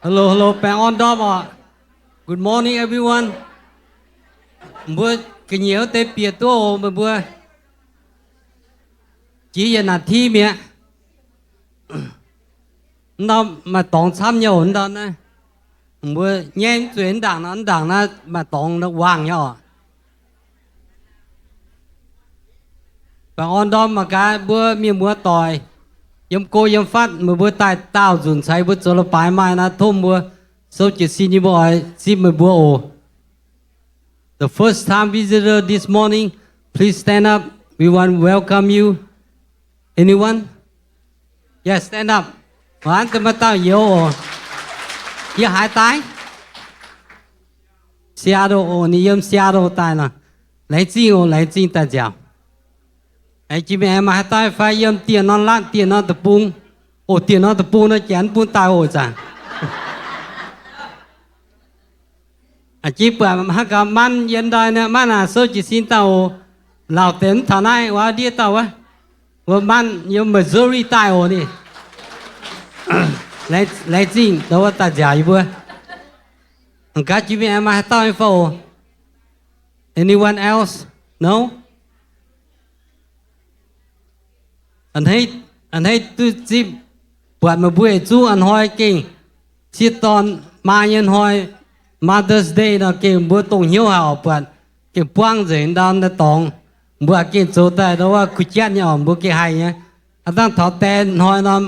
Hello, hello, baengh orn ndorm oc. Good morning, everyone. Mbuo ga'nyiec wuov deix bieqc duqv oc, meih mbuo. Jiex yietc naaic ti mi'aqv. Ndau maaih dorngx camv nyei oc, ndau naaiv. Mbuo nyaiv mv zueiz ndaangc nor, ndaangc naaiv maaih dorngx waangh nyei oc. Baengh orn ndorm mangc gaax mbuo mienh muoz doic, yiem go yiem fatv, meih mbuo daaih daauh nzunc caux mbuo zoux leiz-baaix maaih naaiv, tov mbuo souv jiez sin nyei mbuo oix zipv meih mbuo oc. The first time visitor this morning, please stand up. We want to welcome you. Anyone? Yes, stand up. Aa, da'maaih dauh youz oc. Yie haaix daaih? Seattle oc, ninh yiem Seattle daaih nor. Laengz zingh oc, laengz zingh daaih nziaauc. Jiex mingh aengx maaih haaix dauh fai yiem dieh norm laatv, dieh norm deic-bung? Oc, dieh norm deic-bung nor, janx bun daaih oc, zanc. Aa, jiex buatc hnangv gaax Mann yiem ndaaih nor, Mann aac, souv jiez sin daaih oc. Lauh deix mv taux naaiv wuov ndiev dauh wuov. Wuov Mann yiem Missouri daaih oc ninh. Laengz zingh wuov daaih nziaauc yie mbuo. Gaax jiex mingh aengx maaih haaix dauh nyei fai oc? Anyone else? No? A'hneiv duqv zipv buatc meih mbuo yietc zungv a'hnoi gengh sieqv dorn maa nyei hnoi, Mother's Day nor, gengh mbuo dongh hnyouv haic oc, buatc gengh buangv nzengc ndau naaiv dorngx. Mbuo gengh zoux daaih ndau wuov kuh jatv nyei oc, mbuo gengh haih nyei. Aa, dangh taux die hnoi norm,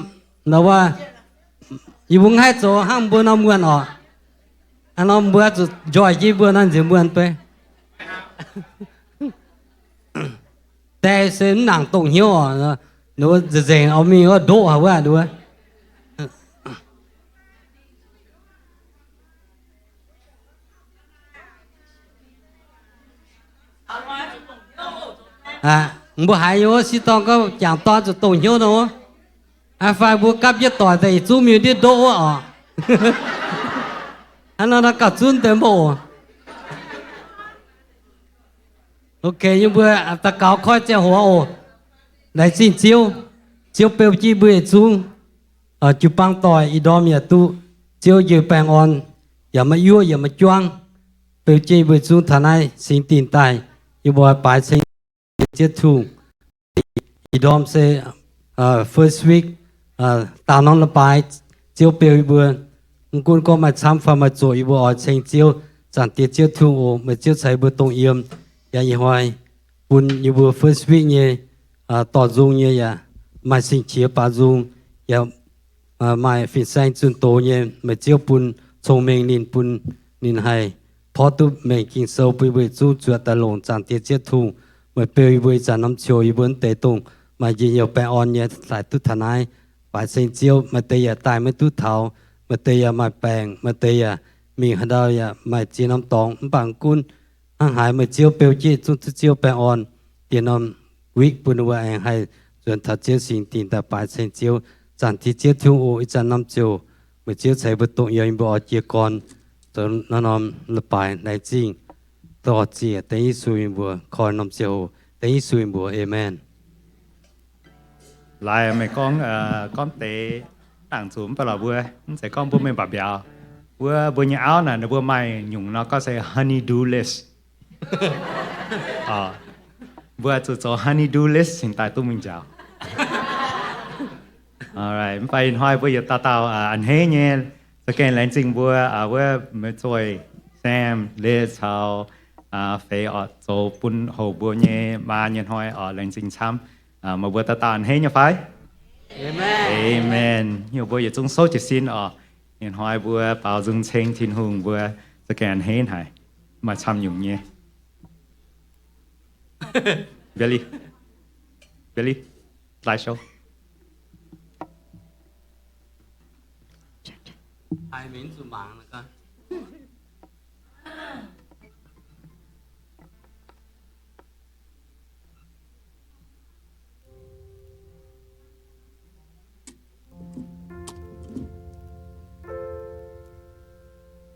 ndau wuov, yie mbuo mv haih zoux hnangv mbuo norm muonh oc. Aa, norm mbuo zuqc njoih jienv mbuo norm nziex muonh bei. Die se mv nangc dongh hnyouv oc. Nzengc nzengc oix mingh wuov ndoqv haic wuov nduov. Mbuo haiz nyei wuov sieqv dorn gorngv jangc dorn zuqc dongh hnyouv nor wuov. Aa, fai mbuo gapv jienv doic daaih yietc zungv mingh ndiev ndoqv wuov oc. Hnangv nor gauh zunv deix mbuo oc. Ok, yie mbuo daux gaux koiv ziangh hoc oc. Laengz zingh Ziouv. Ziouv beu jienv mbuo yietc zungv jiu-baang doic ih ndorm yaac duqv Ziouv njoux baengh orn, yaac maiv yuoqv yaac maiv juangv, beu jienv mbuo yietc zungv taux naaiv singx dinc daaih. Yie mbuo oix baaix ceng Ziouv Tin-Hungh. Ih ndorm se first week, daauh norm leiz-baaix Ziouv beu yie mbuo. Mv gunv gorngv maaih camv fai maaih zoqc, yie mbuo oix ceng Ziouv. Zaangc Diex Ziouv Tin-Hungh oc, meih Ziouv caux yie mbuo dongh yiem. Yaac ih hnoi bun yie mbuo first week nyei dorh nzung nyei yaac maaih sing-qiex baaux nzung, yaac maaih fin-saeng zunh doz nyei. Meih Ziouv bun cong-mengh ninh, bun ninh haih porv duqv mengh Ging-Sou bun yie mbuo yietc zungv zuotc daaih longc. Zaangc Diex Ziouv Tin-Hungh, meih beu yie mbuo ih zanc norm ziouc yie mbuo mv deix dongh maaih njien-youh baengh orn nyei daaih duqv taux naaiv. Baaix ceng Ziouv, maaih deix yaac daaih maiv duqv taux, maaih deix yaac maaih baengc, maaih deix yaac mingh haaix ndau yaac maaih ziex norm dorngx. Mv baac mv gunv hnangv haaix, meih Ziouv beu jienv zungv duqv Ziouv baengh orn. Diex norm week bun ninh mbuo aengx haih nzuonx taux Ziouv singx dinc daaih baaix ceng Ziouv. Zaangc Diex Ziouv Tin-Hungh oc, ih zanc norm ziouc meih Ziouv caux yie mbuo dongh yiem, yie mbuo oix jiez gorn zoux norm-norm leiz-baaix. Laengz zingh dorh ziec dengv Yesu yie mbuo, koi norm ziouc dengv Yesu yie mbuo. Aamen. Laaix meih gorngv, gorngv deix nangc zuqc mv baac lorqc mbuo, mv zeiz gorngv mbuo mengh mbac mbiauz. Wuov mbuo nyei auv naaic, ninh mbuo maaih nyungc nor gorngv se honey-do list. Mbuo zuqc zoux honey-do list cingx daaih duqv mingh njaaux. Mv baac ih hnoi mbuo yietc dauh dauh a'hneiv nyei, za'gengh laengz zingh mbuo wuov meih zoih Sam, Liz caux Fei oc, zoux bun houc mbuo nyei maa nyei hnoi oc. Laengz zingh camv. Meih mbuo dauh dauh a'hneiv nyei fai? Aamen. Aamen. Nyungc mbuo yietc zungv souv jiez sin oc. Ih hnoi mbuo baaux nzung ceng Tin-Hungh, mbuo za'gengh a'hneiv haic. Maaih camv nyungc nyei. Billy, Billy, slide show.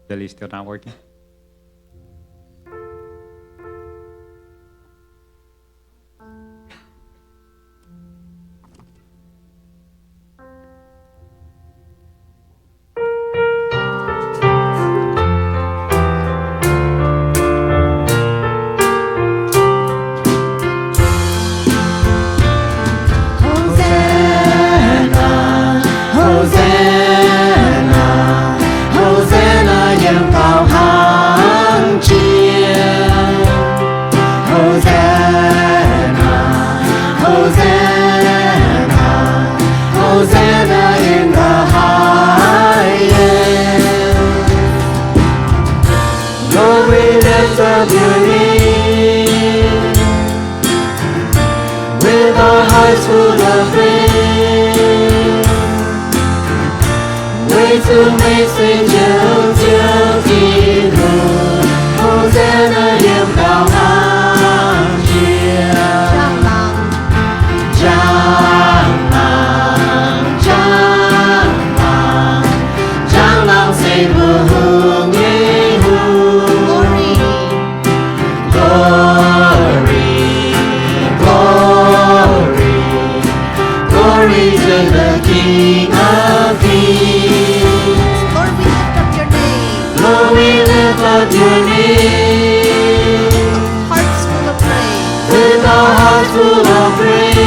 Billy's still not working. Weic zuqc meih se Njoux Ziouv Tin-Hungh. Hosanna yiem gauh hlang jiex. Njang laangc, njang laangc, njang laangc se mbuo hungh nyei hungh. Glory, glory, glory to the King of Kings. Lord, we lift up your name. Lord, we lift up your name. Hearts full of praise. With our hearts full of praise.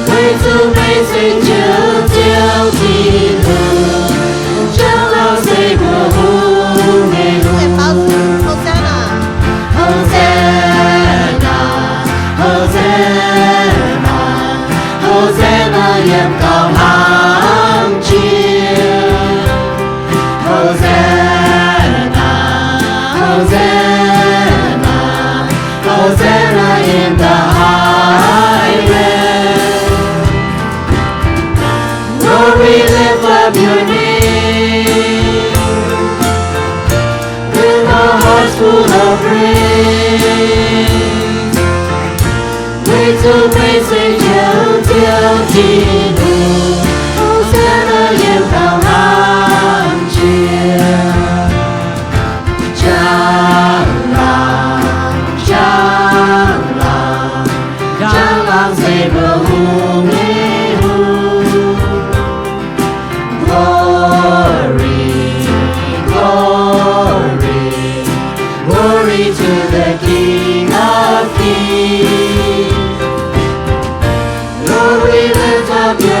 Weic zuqc meih se Njoux Ziouv Tin-Hungh, njang laangc se mbuo hungh nyei hungh. Hosanna, Hosanna, Hosanna yiem gauh hlang jiex. Hosanna, Hosanna, Hosanna in the highest. Lord, we lift up your name with our hearts full of praise. Weic zuqc meih se Njoux Ziouv Tin-Hungh, Hosanna yiem gauh hlang jiex. Njang laangc, njang laangc, njang laangc se mbuo hungh nyei hungh. Glory, glory, glory to the King of Kings. Lord, we lift up your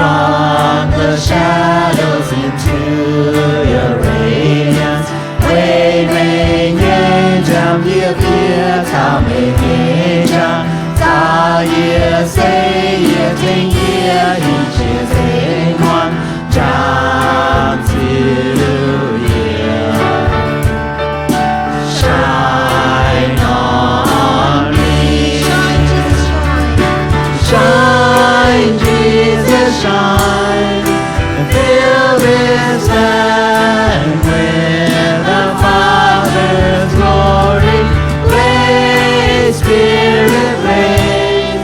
From the shadows into your radiance. Weic meih nyei nziaamv yie fiev taux meih nyei nziaamv, zaqc yie, seix yie, tengx yie, ih jiex nzengc muangx nziaamv ziux yie. Shine on me. Shine, Jesus, shine. Shine, Jesus, shine. Fill this land with the Father's glory. May Spirit reign.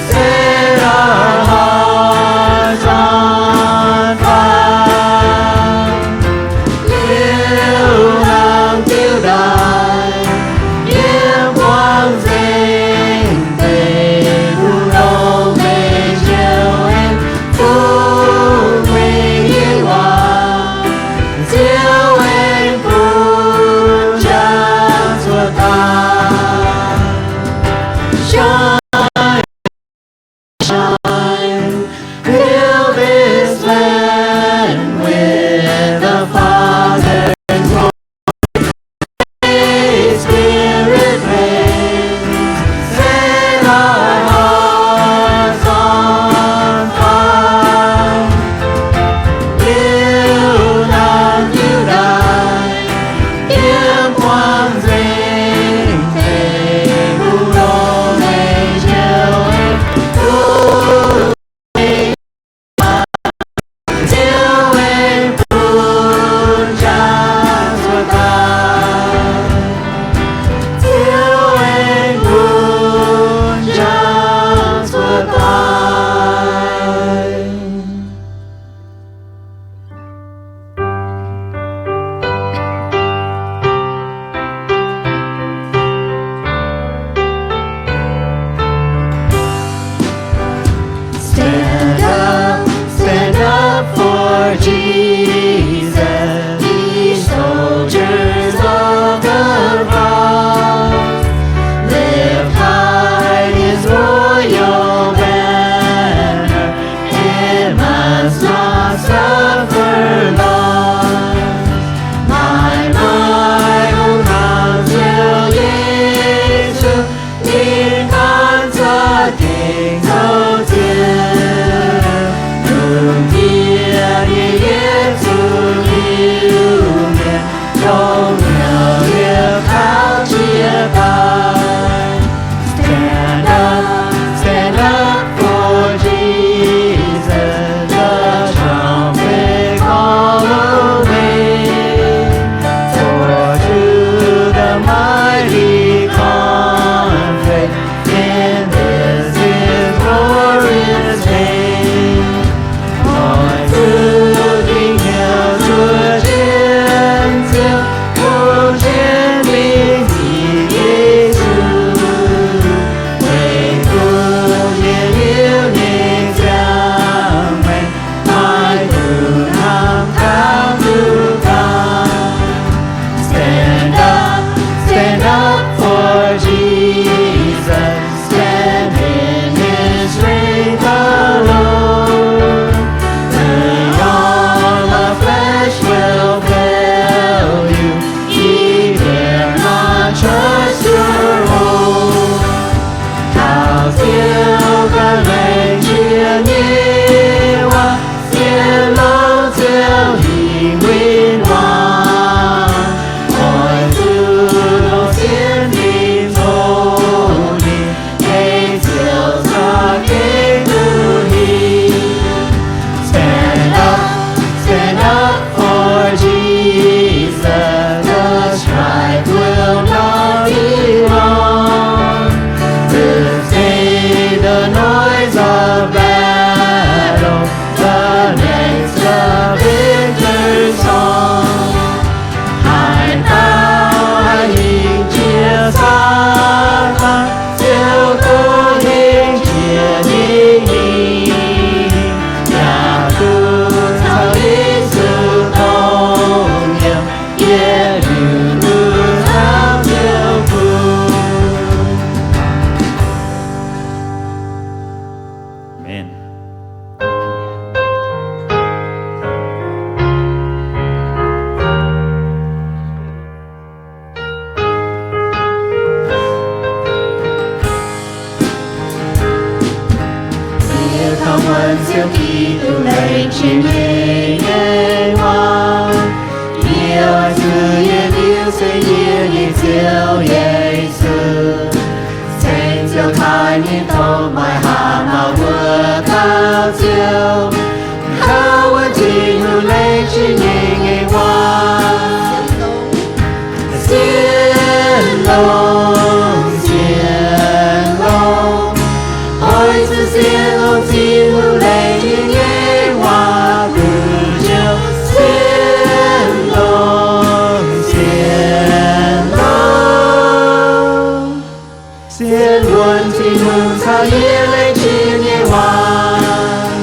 Set our hearts on fire. Liuz hnangv diuh ndaix, yiem buangv nzengc deic-bung, longx meih njoux aengx fungx meih nyei waac, Ziouv aengx bun njang cuotv daaih. Shine, shine, fill this land with the Father's glory. May Spirit reign, set our hearts on fire. Liuz hnangv diuh ndaix, yiem buangv nzengc deic-bung, longx meih njoux aengx fungx meih nyei waac, Ziouv aengx bun njang cuotv daaih. Ziouv aengx bun njang cuotv daaih. Stand up, stand up for Jesus, ye soldiers of the cross. Lift high his royal banner, it must not suffer loss. Maiv maaih hungh hnamv Ziouv Yesu, ninh ganh cuotv gengh zoux Ziouv. Lungh ndiev nyei yietc zungv Iu-Mienh, dongh hnyouv liepc taux jiex daaih. Stand up, stand up for Jesus, the trumpet Giduc, leiz jiex nyei ngenh waac. Yie oix zuqc yietc liuz se yie nyei Ziouv Yesu. Ceng Ziouv taaih nyei doz maaih haaix maaih wuov dauh Ziouv, kouv wuov Tin-Hungh leiz jiex nyei ngenh waac. Sienx longx, sienx longx, oix zuqc sienx longx Tin-Hungh leiz jiex nyei waac, mbuo ziouc sienx longx, sienx longx. Sienx wuonx Tin-Hungh caux yie leiz jiex nyei waac.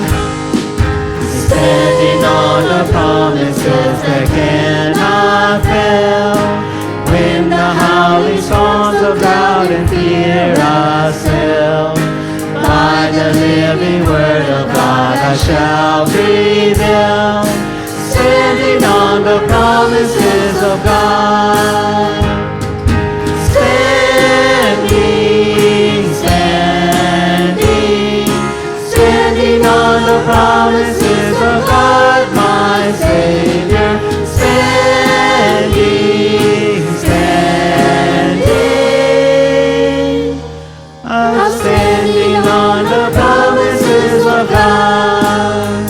Standing on the promises that cannot fail. When the howling storms of doubt and fear assail, by the living word of God I shall prevail. Standing on the promises of God. Standing, standing, standing on the promises of God, my Savior. Standing, standing. I'm standing on the promises of God.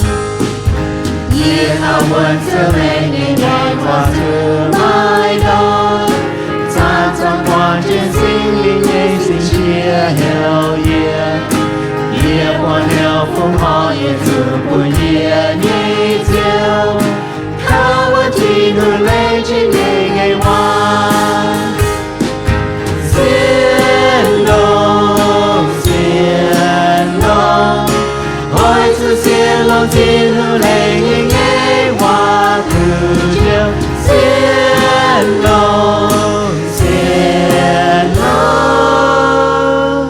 Yie haiz wuonx Ziouv leiz nyei ngenh waac zuqc maaih dorngx, zanc-zanc guangc jienv singx lingh nyei singx qiex heuc yie. Yie buangh hnyouv fongc horc yietc zungv bun yie nyei Ziouv. Kouv wuov Tin-Hungh leiz jiex nyei ngenh waac. Sienx longx, sienx longx, oix zuqc sienx longx Tin-Hungh leiz nyei ngenh waac, mbuo ziouc sienx longx, sienx longx.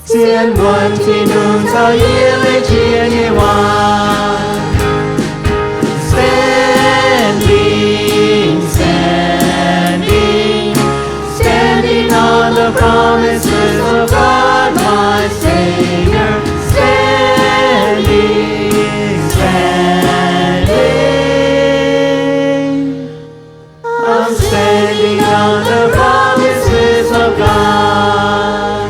Sienx wuonx Tin-Hungh caux yie leiz jiex nyei waac. Standing, standing, standing on the promises of God, my Savior. Standing, standing. I'm standing on the promises of God.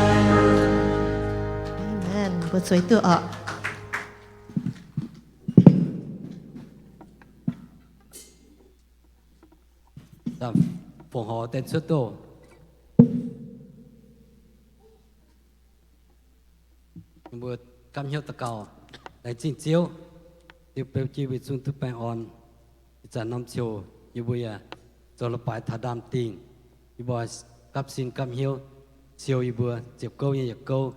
Amen. Mbuo zueiz duqv oc. Fongc horc deix cuotv doh. Mbuo gapv hnyouv daux gaux, laengz zingh Ziouv, Ziouv beu jienv mbuo yietc zungv duqv baengh orn. Ih zanc norm ziouc yie mbuo yaac zoux la'baaix taux ndaamv-dingh. Yie mbuo gapv sin gapv hnyouv siou yie mbuo ziepc gouv nyei yietc gouv,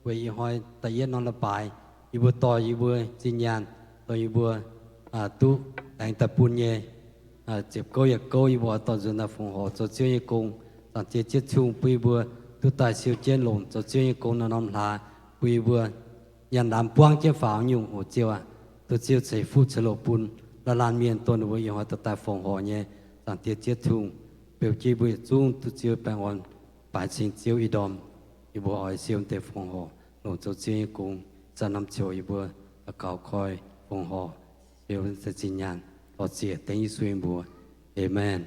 weic ih hnoi da'yietv norm la'baaix, yie mbuo dorh yie mbuo zinh nyaanh, dorh yie mbuo duqv laengz daaih bun nyei ziepc gouv yietc gouv, yie mbuo oix dorh nzuonx daaih fongc horc zoux Ziouv nyei gong. Zaangc Diex Ziouv Tin-Hungh bun yie mbuo duqv daaih siou jienv longc zoux Ziouv nyei gong naaiv norm hlaax, bun yie mbuo nyaanh laamz buangv jienv faaux nyungc oc Ziouv aac. Duqv Ziouv ceix fuqv ceix loc bun laanh laanh mienh dongh ninh mbuo ih hnoi dorh daaih fongc horc nyei. Zaangc Diex Ziouv Tin-Hungh beu jienv mbuo yietc zungv duqv Ziouv baengh orn, baaix cing Ziouv ih ndorm. Yie mbuo oix siou deix fongc horc longc zoux Ziouv nyei gong. Zanc norm ziouc yie mbuo daux gaux koi fongc horc, siou deix zinh nyaanh, dorh ziec dengv Yesu nyei mbuox. Aamen.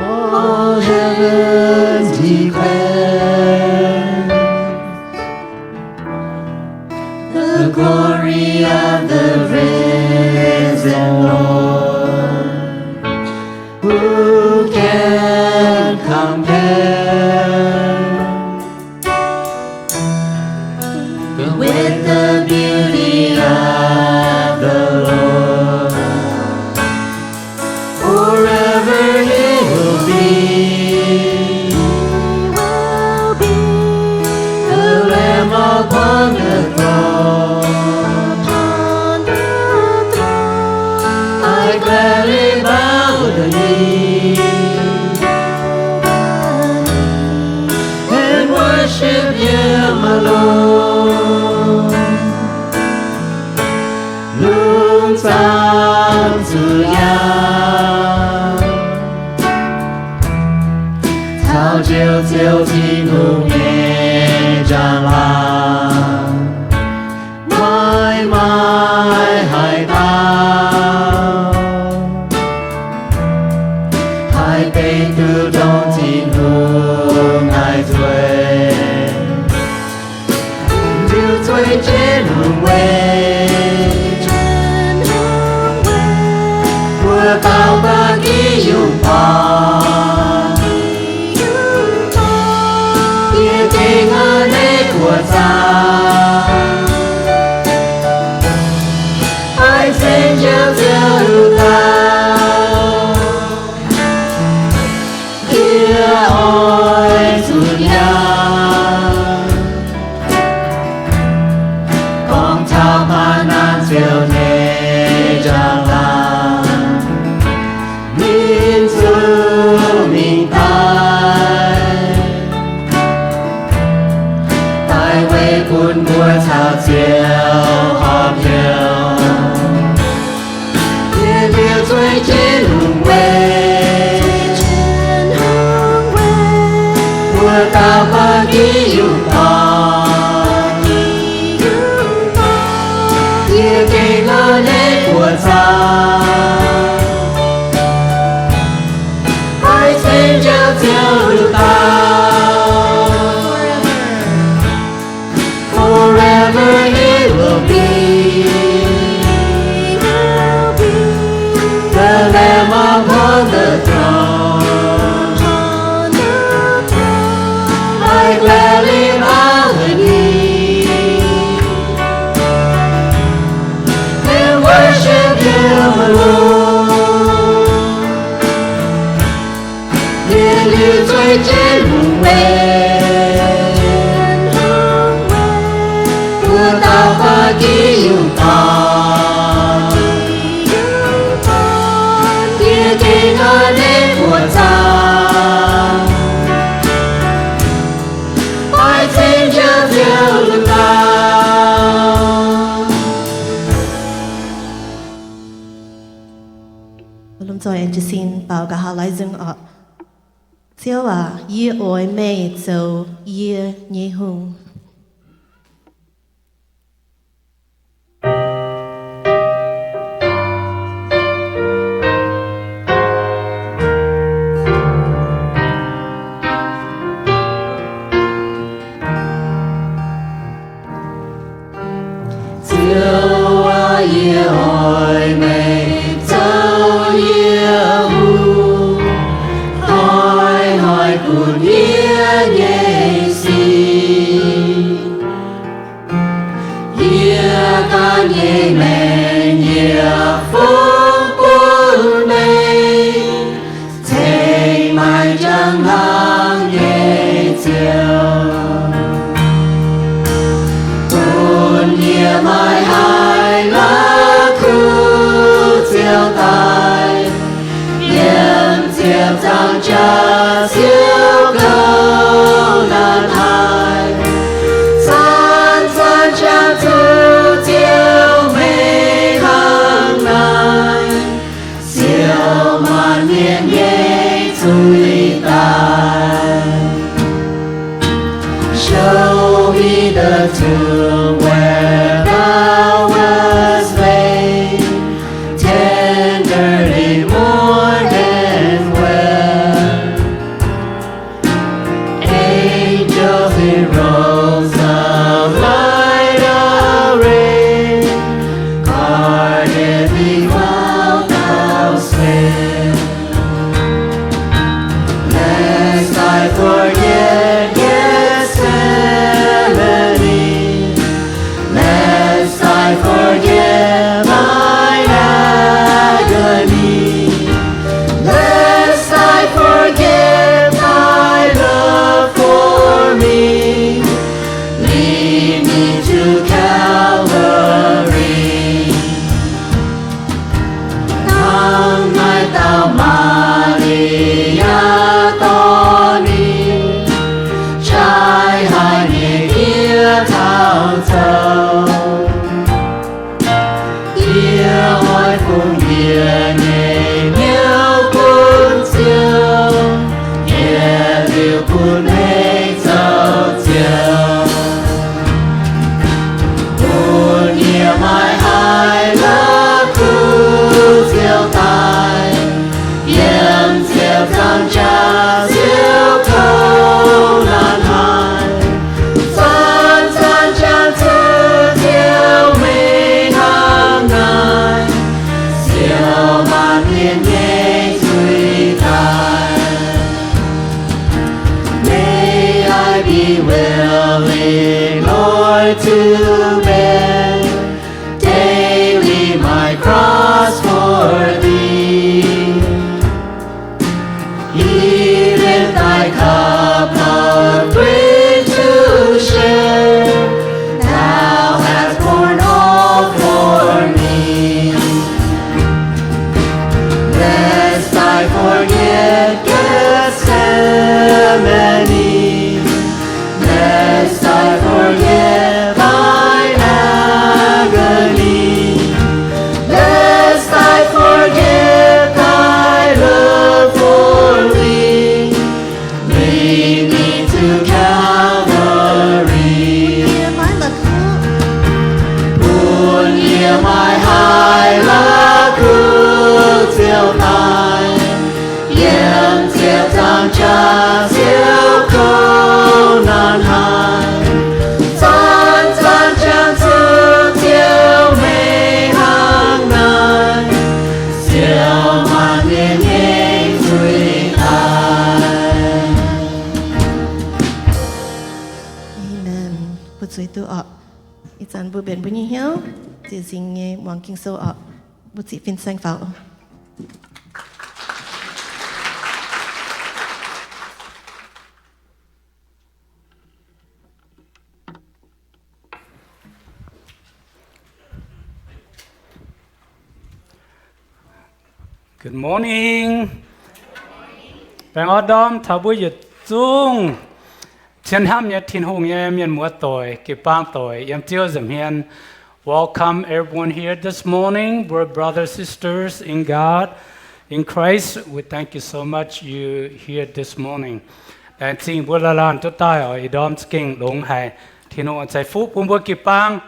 All heaven declares the glory of the risen Lord. Who can compare with the beauty of the Lord? Forever he will be, he will be the Lamb upon the throne. Upon the throne. I Zaangc Ziouv yaac caux njoux Ziouv Tin-Hungh nyei njang-laangc, maiv maaih haaix dauh haih benx duqv dongh Tin-Hungh nyei zueih. Liuz zueih jienv lungh weic, mbuo dauh ba'gi yungh borngz, yie gengh a'hneiv buoz zaangc, haih ceng Ziouv Ziouv dauh. Yie oix zuqc nyaanh gorngv taux ba'nanc Ziouv nyei njang-laangc, ninh zuqc mingh daaih, daaih weic bun mbuo caux Ziouv horpc hnyouv. Yie liuz zueih jienv lungh weic, mbuo dauh ba'gi yungh dorngc, yie gengh a'hneiv buoz zaangc, haih ceng Ziouv Ziouv dauh. Forever he will be, the Lamb upon the throne. I gladly bow the knee and worship Him alone. Yie liuz zueih jienv lungh weic, mbuo dauh ba'gi yungh dorngc, yie gengh a'hneiv buoz zaangc, haih ceng Ziouv Ziouv dauh. Lomh nzoih aengx jiez sin baaux nqa'haav laai nzung oc. Ziouv aac, yie oix meih zoux yie nyei hungh. Ziouv aac, yie oix meih zoux yie hungh, hnoi-hnoi gunv yie nyei sic. Yie ganh nyei maengc yie fungx bun meih, ceng maaih njang-laangc nyei Ziouv, bun yie maiv haih la'kuqv Ziouv daaih. Yiem ziepc nzaangc jaax Ziouv gouv naanc haaix, zanc-zanc jangx zuqc Ziouv meih Bun yie nyei hnyouv bun Ziouv, yie liuz bun meih zoux Ziouv. Bun yie maiv haih la'kuqv Ziouv daaih, yiem Ziouv zaangc jaax siou kouv naanc haaix. Zanc-zanc jangx zuqc Ziouv meih hnangv naaic, siou maanc mienh nyei zuiz daaih. May I be willing, Lord, to bear daily my cross for thee. Even thy cup of grief to share, thou hast borne all for me. Lest I forget Gethsemane, lest I forget thine agony, lest I forget thy love for me, lead me to Calvary. Bun yie maiv haih la'kuqv Ziouv daaih, yiem Ziouv zaangc jaax siou kouv naanc haaix. Zanc-zanc jangx zuqc Ziouv meih hnangv naaic, siou maanc mienh nyei zuiz daaih. Amen. Mbuo zuiz duqv oc. Ih zanc mbuo mbenc mbuo nyei hnyouv ziec nzingc nyei muangx Ging-Sou oc. Mbuo ziqc fin-saeng faaux. Good morning. Baengh orn ndorm taux mbuo yietc zungv cien hnamv nyei Tin-Hungh nyei mienh muoz doic, jiu-baang doic yiem Ziouv nza'hmien. Welcome everyone here this morning. We're brothers, sisters in God, in Christ. We thank you so much you here this morning. Laengz zingh mbuo laanh laanh duqv daaih oc. Ih ndorm za'gengh longx haic. Tin-Hungh ceix fuqv bun mbuo jiu-baang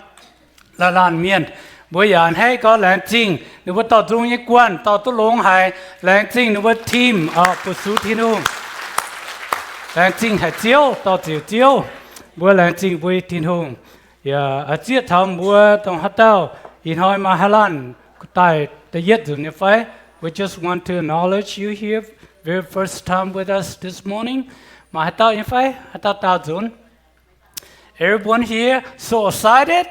laanh laanh mienh. Mbuo yaac a'hneiv gorngv laengz zingh ninh mbuo dorh nzung nyei guanh dorh duqv longx haic. Laengz zingh ninh mbuo team oc, fu-sux Tin-Hungh. Laengz zingh haic Ziouv, dorh ziux Ziouv. Mbuo laengz zingh mbuo Tin-Hungh. Yaac zieqv taux mbuo dongh haaix dauh ih hnoi maaih haaix laanh daaih da'yietv nzunc nyei fai? We just want to acknowledge you here, very first time with us this morning. Maaih haaix dauh nyei fai? Haaix dauh daauh nzunc? Everyone here so excited?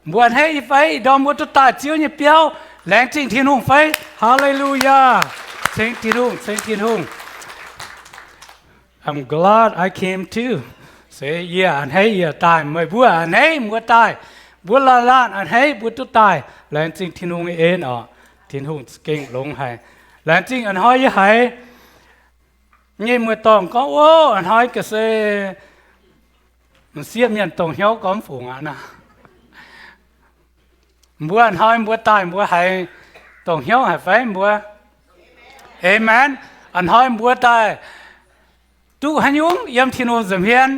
Mbuo a'hneiv nyei fai? Ih ndorm mbuo duqv daaih Ziouv nyei biauv, laengz zingh Tin-Hungh fai? Hallelujah! Ceng Tin-Hungh, ceng Tin-Hungh. I'm glad I came too. Se yie a'hneiv yie daaih, meih mbuo a'hneiv mbuo daaih, mbuo laanh laanh a'hneiv mbuo duqv daaih. Laengz zingh Tin-Hungh nyei en oc. Tin-Hungh za'gengh longx haic. Laengz zingh a'hnoi yie haiz nyei muoz-dorngh gorngv, ov, a'hnoi ga'sie m'sieqv mienh dongh hnyouv gorngv fungc aqv naaic. Mbuo a'hnoi mbuo daaih mbuo haiz dongh hnyouv haic fai mbuo? Amen. A'hnoi mbuo daaih duqv haaix nyungc yiem Tin-Hungh nza'hmien?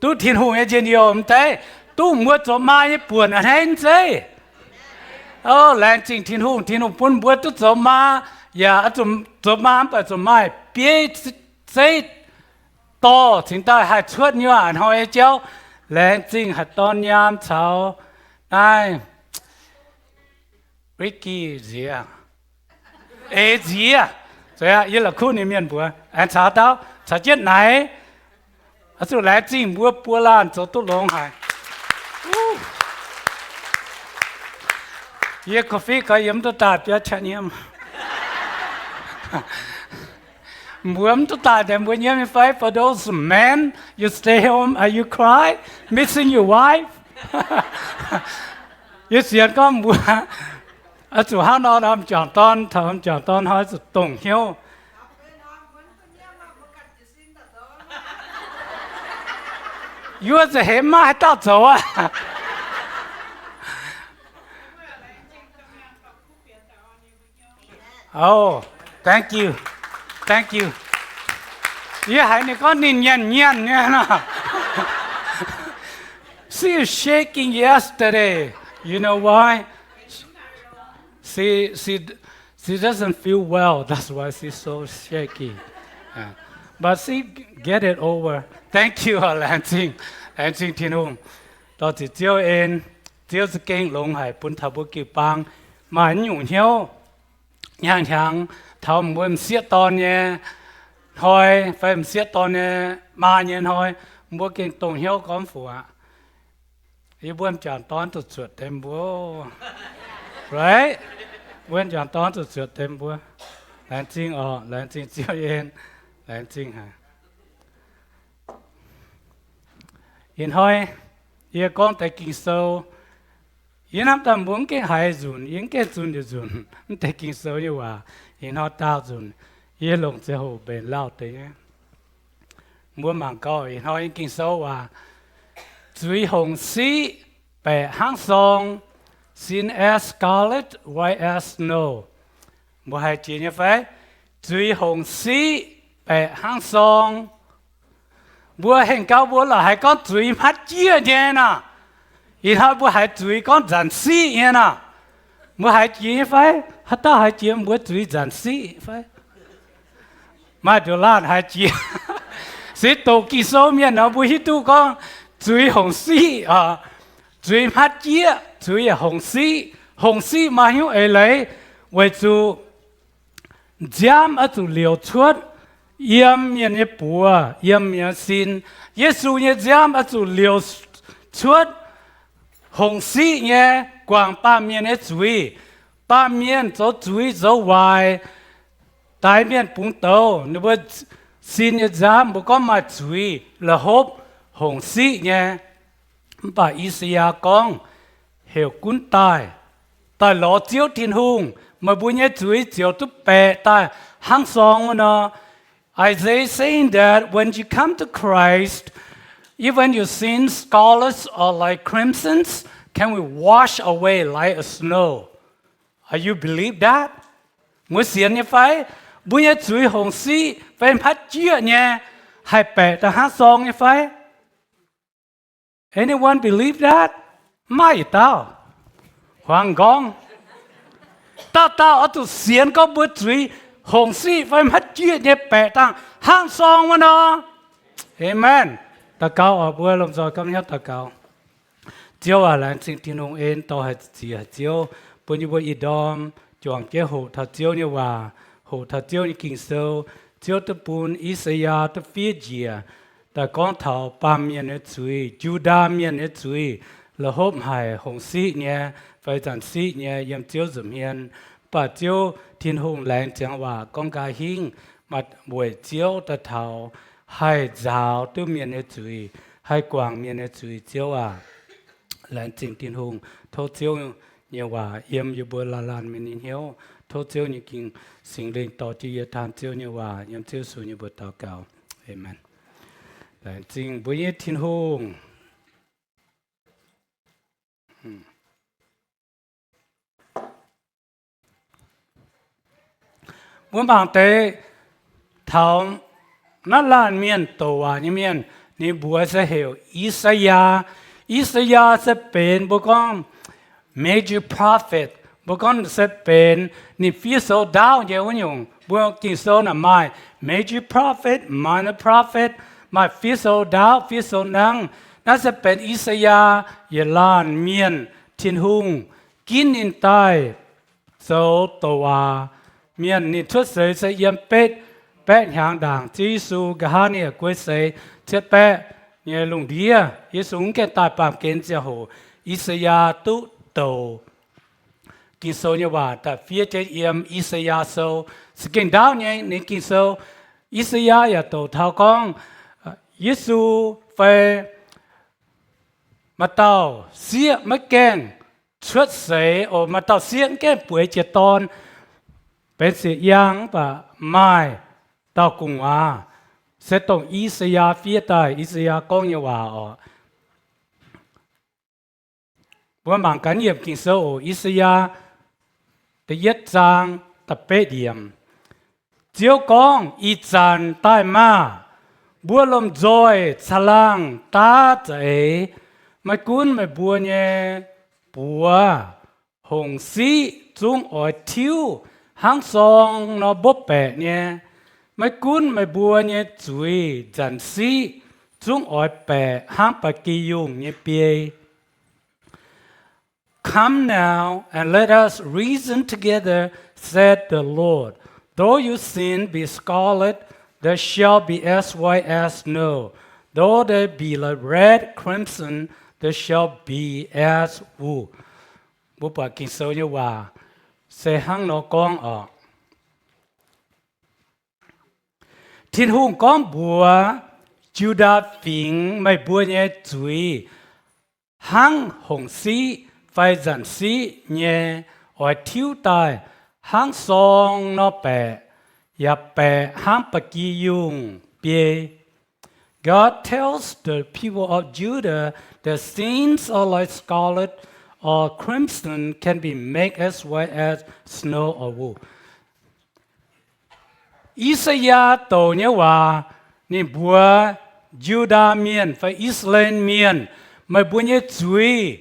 Duqv Tin-Hungh nyei njien-youh m'deix, duqv mbuo zoux maa nyei buonc a'hneiv zeiv. O, laengz zingh Tin-Hungh, Tin-Hungh bun mbuo duqv zoux maa, yaac zoux maa mv baac zoux maaih bieiv zeiv dorh cingx daaih haih cuotv nyuoqc a'hnoi nyei jauv. Laengz zingh haaix dorn nyaam caux naaiv Ricky nziex, eix nziex, yie la'kuqv ninh mienh mbuox aengx caux dauh caux jienv naaic. Oix zuqc laengz zingh mbuo buo laanh zoux duqv longx haic. Yie korv-fiqv gorx yie mv duqv daaih biauv qaqv nyiemv. Mbuo mv duqv daaih deix mbuo nyiemv nyei fai? For those men, you stay home, uh, you cry, missing your wife. Yie sienx gorngv mbuo oix zuqc hnangv nor, m'jangc dorn, taux m'jangc dorn hnoi zuqc dongh hnyouv. Yie zuqc hemx maiv maaih haaix dauh zoux aqv. Oh, thank you. Thank you. Yie haiz ninh gorngv ninh nyanc nyanc nyei nor. She is shaking yesterday. You know why? She, she, she doesn't feel well. That's why she's so shaky. Yeah. But she get it over. Thank you, laengz zingh, laengz zingh Tin-Hungh. Dorh ziqc Ziouv en, Ziouv za'gengh longx haic bun taux mbuo jiu-baang maaih nyungc hnyouv hnyangx-hnyangx taux mbuo m'sieqv dorn nyei hnoi fai m'sieqv dorn nyei maa nyei hnoi, mbuo gengh dongh hnyouv gorngv fu aqv. Yie mbuo m'jangc dorn zuqc zuotc deix mbuo, right? Mbuo m'jangc dorn zuqc zuotc deix mbuo. Laengz zingh oc, laengz zingh Ziouv en, laengz zingh haic. Ih hnoi yie gorngv deix Ging-Sou, yie hnamv daaih mbuo mv gaengh haiz nzunc, yie mv gaengh zunh yietc nzunc mv deix Ging-Sou nyei waac. Ih hnoi daauh nzunc yie longc ziangh hoc mbenc lauh deix nyei. Mbuo mangc gaax ih hnoi nyei Ging-Sou waac, zuiz hongc siqv baeqc hnangv sorng, sin as scarlet, white as snow. Mbuo haiz jiex nyei fai? Zuiz hongc siqv baeqc hnangv sorng. Mbuo hengx gau mbuo lorqc haiz gorngv zuiz hmatv jieqv nyei nor. Ih hnoi mbuo haiz zuiz gorngv nzanc siqv nyei nor. Mbuo haiz jiex nyei fai? Haaix dauh haiz jiex mbuo zuiz nzanc siqv fai? Maaih nduqc laanh haiz jiex. Se doqc Ging-Sou mienh nor mbuo hiuv duqv gorngv zuiz hongc siqv, zuiz hmatv jieqv, zuiz yaac hongc siqv. Hongc siqv maaih hnyouv eix leiz weic zuqc nziaamv oix zuqc liouc cuotv yiem mienh nyei buoz, yiem mienh nyei sin. Yesu nyei nziaamv oix zuqc liouc cuotv hongc siqv nyei guangc baamh mienh nyei zuiz. Baamh mienh zoux zuiz zoux waaic, daix mienh bungx douz, ninh mbuo sin nyei nziaamv mbuo gorngv maaih zuiz la'hopv hongc siqv nyei. Mv baac I^saa^yaa gorngv, heuc gunv daaih, daaih lorz Ziouv Tin-Hungh, meih mbuo nyei zuiz ziouc duqv baeqc daaih hnangv sorng wuov nor. Isaiah saying that when you come to Christ, even your sins, scarlet or like crimson, can be washed away like a snow. Are you believe that? Mbuo sienx nyei fai? Mbuo nyei zuiz hongc siqv fai hmatv jieqv nyei, haih baeqc daaih hnangv sorng nyei fai? Anyone believe that? Mv maaih yietc dauh. Huaang nqorngv. Dauh dauh oix zuqc sienx gorngv mbuo zuiz hongc siqv fai hmatv jieqv nyei baeqc daaih hnangv sorng wuov nor. Aamen. Daux gaux oc, mbuo lomh nzoih gapv hnyouv daux gaux. Ziouv aac, laengz zingh Tin-Hungh en dorh haih ziec haic Ziouv bun yie mbuo ih ndorm juangc jienv hoqc taux Ziouv nyei waac, hoqc taux Ziouv nyei Ging-Sou. Ziouv duqv bun I^saa^yaa duqv fiev njiec daaih gorngv taux baamh mienh nyei zuiz, Yu^ndaa Mienh nyei zuiz, la'hopv haic, hongc siqv nyei fai nzanc siqv nyei yiem Ziouv nza'hmien. Mv baac Ziouv Tin-Hungh laengz ziangx waac gorngv nqa'hingv, maaih weic Ziouv daaih taux haih nzaaux duqv mienh nyei zuiz, haih guangc mienh nyei zuiz. Ziouv aac, laengz zingh Tin-Hungh. Tov Ziouv nyei waac yiem yie mbuo laanh laanh mienh nyei hnyouv. Tov Ziouv nyei Ging, Singx Lingh dorh jienv yie taan Ziouv nyei waac. Yiem Ziouv Yesu nyei mbuox daux gaux. Aamen. Laengz zingh mbuo nyei Tin-Hungh. Mbuo mangc deix taux naaiv laanh mienh douc waac nyei mienh, ninh mbuox se heuc I^saa^yaa. I^saa^yaa se benx mbuo gorngv major prophet, mbuo gorngv se benx ninh fiev sou ndaauv nyei wuov nyungc. Mbuo Ging-Sou naaic maaih major prophet, minor prophet, maaih fiev sou ndaauv, fiev sou nangv. Naaiv se benx I^saa^yaa yietc laanh mienh Tin-Hungh ginv ninh daaih zoux douc waac mienh. Ninh cuotv seix se yiem betv baeqv hnyangx ndaangc Ziouv Yesu nqa'haav ninh yaac guei seix cietv baeqv nyei lungh ndiev. Yesu mv gaengh daaih baamh gen ziangh hoc, I^saa^yaa duqv douc Ging-Sou nyei waac daaih fiev jienv yiem I^saa^yaa Sou. Za'gengh ndaauv nyei ninh Ging-Sou, I^saa^yaa yaac douc taux gorngv Yesu fai maaih dauh sieqv maiv gaengh cuotv seix oc, maaih dauh sieqv mv gaengh bueix jiex dorn, benx siec yaangh, mv baac maaih dauh gu'nguaaz, se dongh I^saa^yaa fiev daaih, I^saa^yaa gorngv nyei waac oc. Mbuo mangc gaax yiemc Ging-Sou oc. I^saa^yaa da'yietv zaang, da'betv yiemc. Ziouv gorngv, Ih zanc daaih maah! Mbuo lomh nzoih caangh laangh daav za'eix. Maiv gunv meih mbuo nyei buoz hongc siqv zungv oix tiuv hnangv sorng nor mbopv baeqc nyei. Maiv gunv meih mbuo nyei zuiz nzanc siqv zungv oix baeqc hnangv ba'gi yungh nyei biei. Come now, and let us reason together, said the Lord. Though your sins be scarlet, they shall be as white as snow. Though they be like red crimson, they shall be as wool. Mbuo buatc Ging-Sou nyei waac se hnangv nor gorngv oc. Tin-Hungh gorngv mbuox Yu^ndaa Fingx, Meih mbuo nyei zuiz hnangv hongc siqv fai nzanc siqv nyei oix tiuv daaih hnangv sorng nor baeqc, yaac baeqc hnangv ba'gi yungh biei. God tells the people of Judah that sins are like scarlet or crimson can be made as white as snow or wool. I^saa^yaa douc nyei waac, ninh mbuox Yu^ndaa Mienh fai I^saa^laa^en Mienh, Meih mbuo nyei zuiz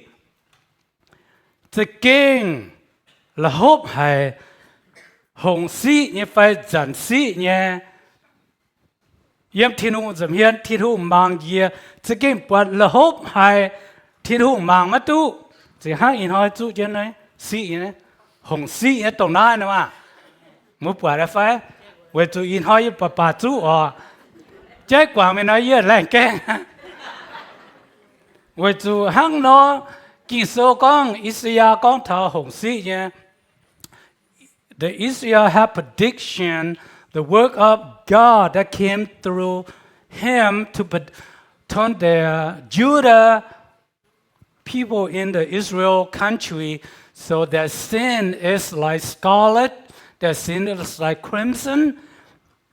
za'gengh la'hopv haic hongc siqv nyei fai nzanc siqv nyei. Yiem Tin-Hungh nza'hmien Tin-Hungh mangc njiec za'gengh buatc la'hopv haic. Tin-Hungh mangc maiv duqv. Zinh hnangv ih hnoi zuqv jienv naaiv siqv nyei, hongc siqv nyei dongh naaiv nor maah! Mbuo buatc fai? Weic zuqc ih hnoi yie baac baac zuqv oc. Jaiv guangc mingh nor yie laengh gaengh. Weic zuqc hnangv nor, Ging-Sou gorngv, I^saa^yaa gorngv taux hongc siqv nyei. The Israel have prediction, the work of God that came through him to turn the Judah people in the Israel country, so their sin is like scarlet, their sin is like crimson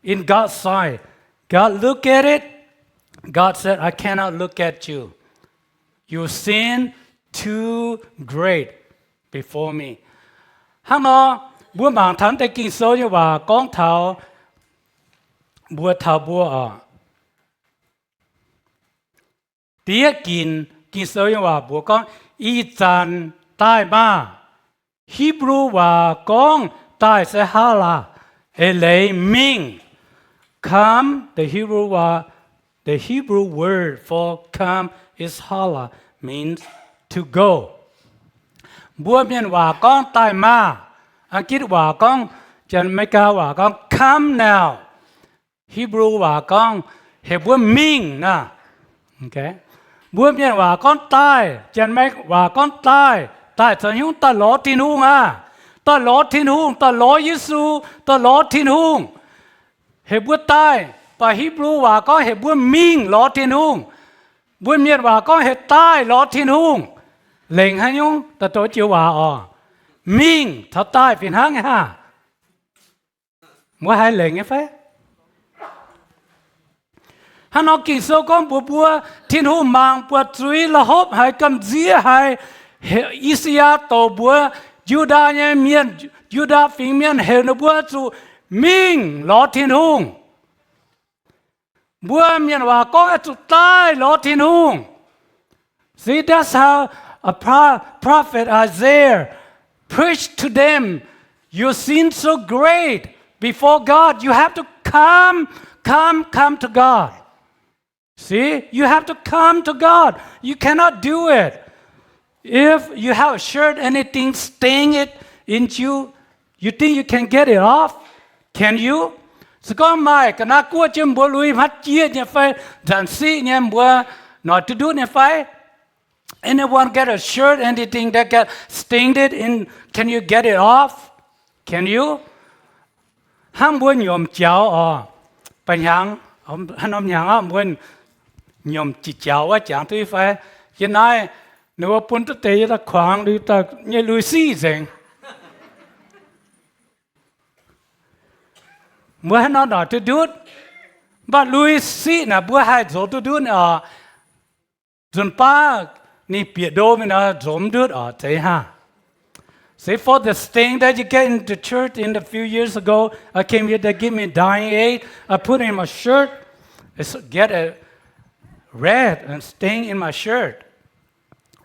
in God's sight. God look at it. God said, I cannot look at you. Your sin too great before me. Hnangv nor, mbuo mangc taux deix Ging-Sou nyei waac gorngv taux mbuo taux mbuo oc. Diev ginc Ging-Sou nyei waac mbuox gorngv, Ih zanc daaih maah! Hipv^lu waac gorngv daaih se hala, eix leiz mingh. Come, the Hebrew, the Hebrew word for come is hala, means to go. Mbuo mienh waac gorngv daaih maah! Aa^gitv waac gorngv, Janx-Meigaa waac gorngv come now. Hipv^lu waac gorngv heuc mbuo mingh naah. Mbuo mienh waac gorngv daaih, Janx-Meigaa waac gorngv daaih, daaih zoux haaix nyungc? Daaih lorz Tin-Hungh aqv. Daaih lorz Tin-Hungh, daaih lorz Yesu, daaih lorz Tin-Hungh. Heuc mbuo daaih, baac Hipv^lu waac gorngv heuc mbuo mingh lorz Tin-Hungh. Mbuo mienh waac gorngv heuc daaih lorz Tin-Hungh. Lengc haaix nyungc? Daaih doqc joux waac oc. Mingh caux daaih fih hnangv nyei haah? Mbuo haih lengc nyei fai? Hnangv nor Ging-Sou gorngv mbuox mbuo, Tin-Hungh mangc buatc zuiz la'hopv haic, gamh nziex haic. I^saa^yaa douc mbuox Yu^ndaa nyei mienh, Yu^ndaa Fingx Mienh heuc ninh mbuo zuqc mingh lorz Tin-Hungh. Mbuo mienh waac gorngv oix zuqc daaih lorz Tin-Hungh. See, that's how a pro-, prophet Isaiah preached to them. Your sin so great before God. You have to come, come, come to God. See, you have to come to God. You cannot do it. If you have a shirt, anything stain it in you, you think you can get it off? Can you? Se gorngv maaih ga'naaiv guoqv jienv mbuo lui hmatv jieqv nyei fai nzanc siqv nyei, mbuo noic duqv ndutv nyei fai? Anyone get a shirt, anything that get stained in, can you get it off? Can you? Hnangv mbuo nyiemc jaux oc. Ba'hnyangx, haaix norm hnyangx aqv, mbuo nyiemc jiex jaux wuov jangx duqv fai? Yiem naaiv ninh mbuo bun duqv deix yie daaih kuangx liuz daaih nyei lui siqv nzengc. Mbuo haaix nor noic duqv ndutv? Mv baac lui siqv naaic mbuo haih nzomz duqv ndutv oc. Nzunc baav ninh bieqc ndo mingh nor nzomz ndutv oc, zeiz haah? See, for the stain that you get into church in a few years ago, I came here, they give me dyeing aid, I put in my shirt, it's get a red and stain in my shirt.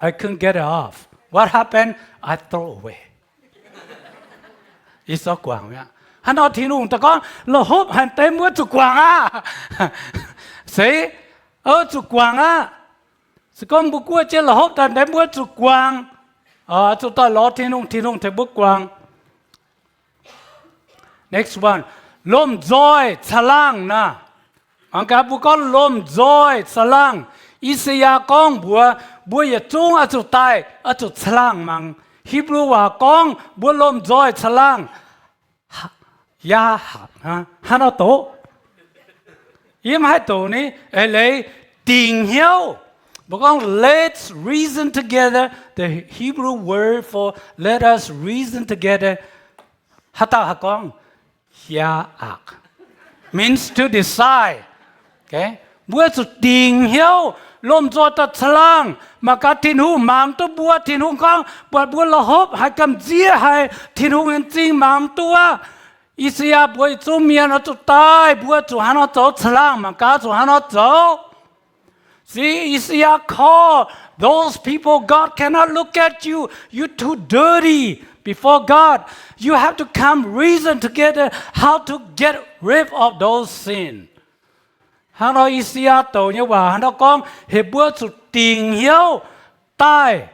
I couldn't get it off. What happened? I throw away. Yie zorqv guangc mi'aqv. Hnangv nor Tin-Hungh daaih gorngv, la'hopv haic deix mbuo zuqc guangc aqv. Se, zuqc guangc aqv. Se gorngv mbuo guoqv jienv la'hopv daaih deix mbuo zuqc guangc, zuqc daaih lorz Tin-Hungh, Tin-Hungh tengx mbuo guangc. Next one, lomh nzoih caangh laangh naaic. Mangc gaax mbuo gorngv lomh nzoih caangh laangh. I^saa^yaa gorngv mbuox mbuo yietc zungv oix zuqc daaih, oix zuqc caangh laangh mangc. Hipv^lu waac gorngv mbuo lomh nzoih caangh laangh. Yaac hnangv nor doqc. Yie mv haih doqc ni, eix leiz dingc hnyouv. Mbuo gorngv let's reason together, the Hebrew word for let us reason together, haaix dauh haih gorngv? Hiaakc, means to decide. Mbuo zuqc dingc hnyouv, lomh nzoih daaih caangh laangh. Mangc gaax Tin-Hungh mangc duqv mbuo. Tin-Hungh gorngv buatc mbuo la'hopv haic, gamh nziev haic, Tin-Hungh nyei m'zing mangc duqv wuov. I^saa^yaa mbuox yietc zungv mienh oix zuqc daaih, mbuo zuqc hnangv nor zoux caangh laangh. Mangc gaax zuqc hnangv nor zoux. See, I^saa^yaa call those people, God cannot look at you. You too dirty before God. You have to come reason together how to get rid of those sin. Hnangv nor I^saa^yaa douc nyei waac hnangv nor gorngv heuc mbuo zuqc dingc hnyouv daaih.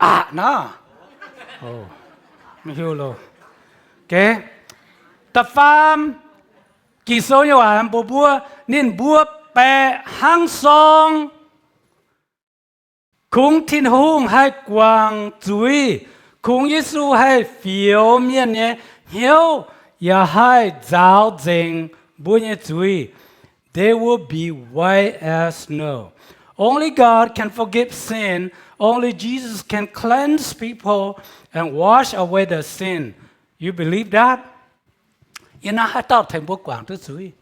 Aqc naaiv. Da'faam, Ging-Sou nyei waac mbuox mbuo, ninh mbuo baeqc hnangv sorng. Kungx Tin-Hungh haih guangc zuiz, kungx Yesu haih fioux mienh nyei hnyouv, yaac haih nzaaux nzengc mbuo nyei zuiz. They will be white as snow. Only God can forgive sin. Only Jesus can cleanse people and wash away the sin. You believe that? Yie naaiv haaix dauh tengx mbuo guangc duqv zuiz?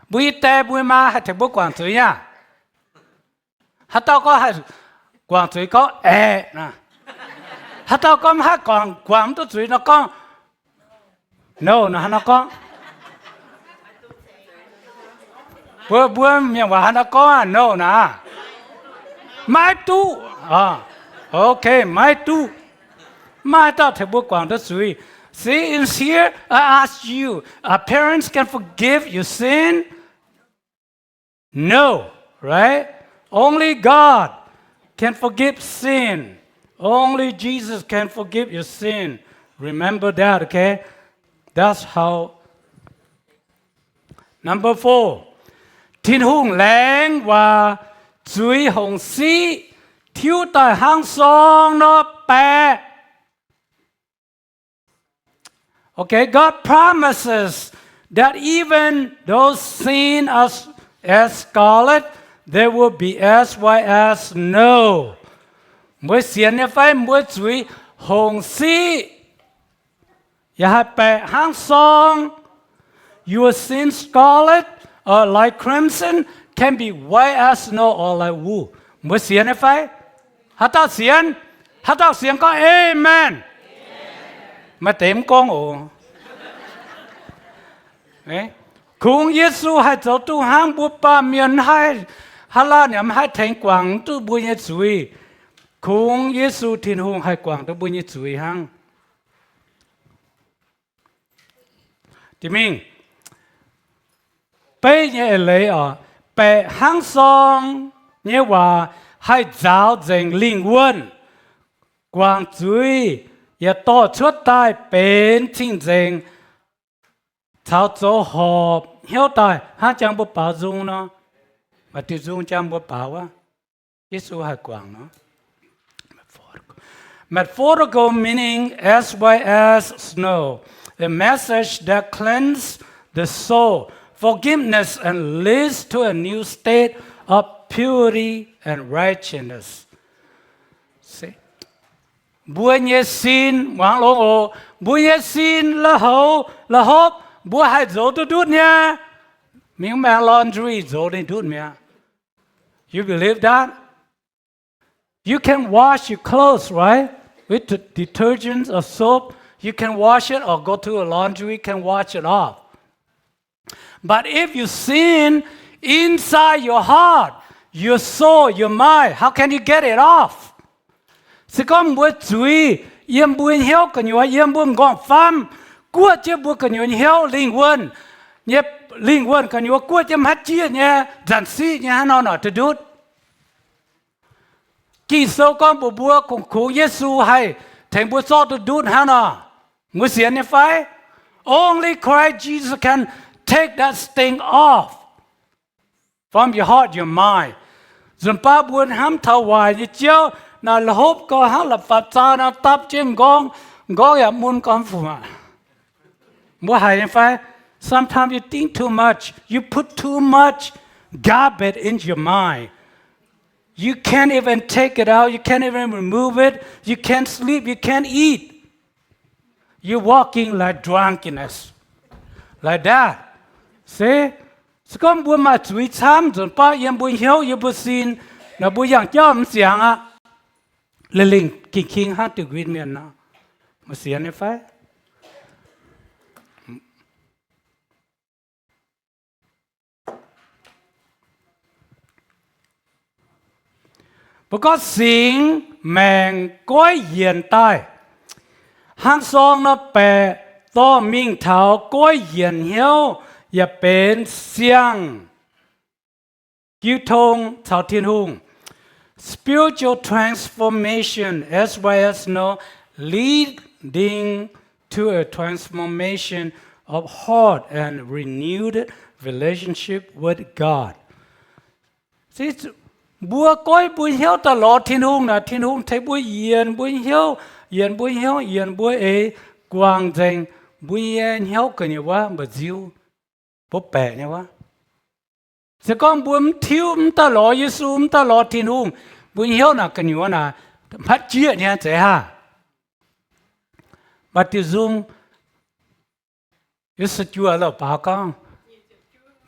Mbuo nyei die mbuo nyei maa haih tengx mbuo guangc zuiz nyei aqv? Haaix dauh gorngv haih guangc zuiz gorngv aeqv naaic. Haaix dauh gorngv mv haih guangc, guangc mv duqv zuiz nor gorngv no naaic. Haaix nor gorngv? Mbuo, mbuo mienh waac haaix nor gorngv aqv? No naaic. Maiv duqv. Okay, maiv duqv. Maiv dauh tengx mbuo guangc duqv zuiz. See, in here, I ask you, a parents can forgive your sin? No, right? Only God can forgive sin. Only Jesus can forgive your sin. Remember that, okay? That's how. Number four, Tin-Hungh laengz waac zuiz hongc siqv, tiuv daaih hnangv sorng nor baeqc. Okay, God promises that even though sin as, as scarlet, they will be as white as snow. Mbuo sienx nyei fai? Mbuo zuiz hongc siqv, yaac haih baeqc hnangv sorng. Your sin scarlet, uh, like crimson, can be white as snow or like wool. Mbuo sienx nyei fai? Haaix dauh sienx? Haaix dauh sienx gorngv amen. Maaih deix mv gorngv oc. Kungx Yesu haih zoux duqv hnangv mbuo baamh mienh mv haih, haa laanh yaac mv haih tengx guangc duqv mbuo nyei zuiz. Kungx Yesu Tin-Hungh haih guangc duqv mbuo nyei zuiz hnangv. Jiex mingh, beiv nyei eix leiz oc, baeqc hnangv sorng nyei waac haih nzaaux nzengc lingh wuonh, guangc zuiz, yaac dorh cuotv daaih benx cing-nzengc, caux zoux horpc hnyouv daaih. Hnangv jang mbuo baaux nzung nor, maaih diuh nzung jang mbuo baaux wuov, Yesu haih guangc nor. Metaphorical meaning, as white as snow, a message that cleanses the soul, forgiveness, and leads to a new state of purity and righteousness. Mbuo nyei sin, muangx longx oc, mbuo nyei sin la'houx la'hopv, mbuo haih nzox duqv ndutv nyei. Mingh maengx laundry nzox ninh ndutv mi'aqv. You believe that? You can wash your clothes, right? With the detergent or soap, you can wash it or go to a laundry, you can wash it off. But if you sin inside your heart, your soul, your mind, how can you get it off? Se gorngv mbuo zuiz yiem mbuo hnyouv gu'nyuoz, yiem mbuo m'nqorngv-famv, guoqv jienv mbuo gu'nyuoz hnyouv, lingh wuonh nyei, lingh wuonh gu'nyuoz guoqv jienv hmatv jieqv nyei, nzanc siqv nyei, hnangv nor nor duqv ndutv. Ging-Sou gorngv mbuox mbuo kungx kungx Yesu haih tengx mbuo zorqv duqv ndutv hnangv nor. Mbuo sienx nyei fai? Only Christ Jesus can take that stain off from your heart, your mind. Nzunc baav mbuo hnamv taux waaic nyei jauv, naaic la'hopv gau hnangv la'fapc zaang nor dapv jienv m'nqorngv, m'nqorngv yaac mun gormx fungc aqv. Mbuo haiz nyei fai? Sometimes you think too much, you put too much garbage in your mind. You can't even take it out. You can't even remove it. You can't sleep. You can't eat. You're walking like drunkenness, like that. See? Se gorngv mbuo maaih zuiz camv nzunc baav yiem mbuo hnyouv, yiem mbuo sin, naaic mbuo yangh jauv mv ziangx aqv. Leiz-lengh ging-king hnangv diuh nquin mienh nor. Mbuo sienx nyei fai? Mbuo gorngv singx maengc goiv yienc daaih, hnangv sorng nor baeqc dorh mingh taux goiv yienc hnyouv, yaac benx siang-jiu tong caux Tin-Hungh. Spiritual transformation as well as no leading to a transformation of heart and renewed relationship with God. Mbuo goiv mbuo hnyouv daaih lorz Tin-Hungh naaic, Tin-Hungh tengx mbuo yienc mbuo hnyouv, yienc mbuo hnyouv, yienc mbuo eix guangc nzengc, mbuo nyei hnyouv gu'nyuoz wuov mba'nziu, mbuo baeqc nyei wuov. Se gorngv mbuo mv tiuv, mv daaih lorz Yesu, mv daaih lorz Tin-Hungh, mbuo hnyouv naaic gu'nyuoz naaic hmatv jieqv nyei, zeiz haah? Maaih diuh nzung, yie se juoh loh baaux gorngv,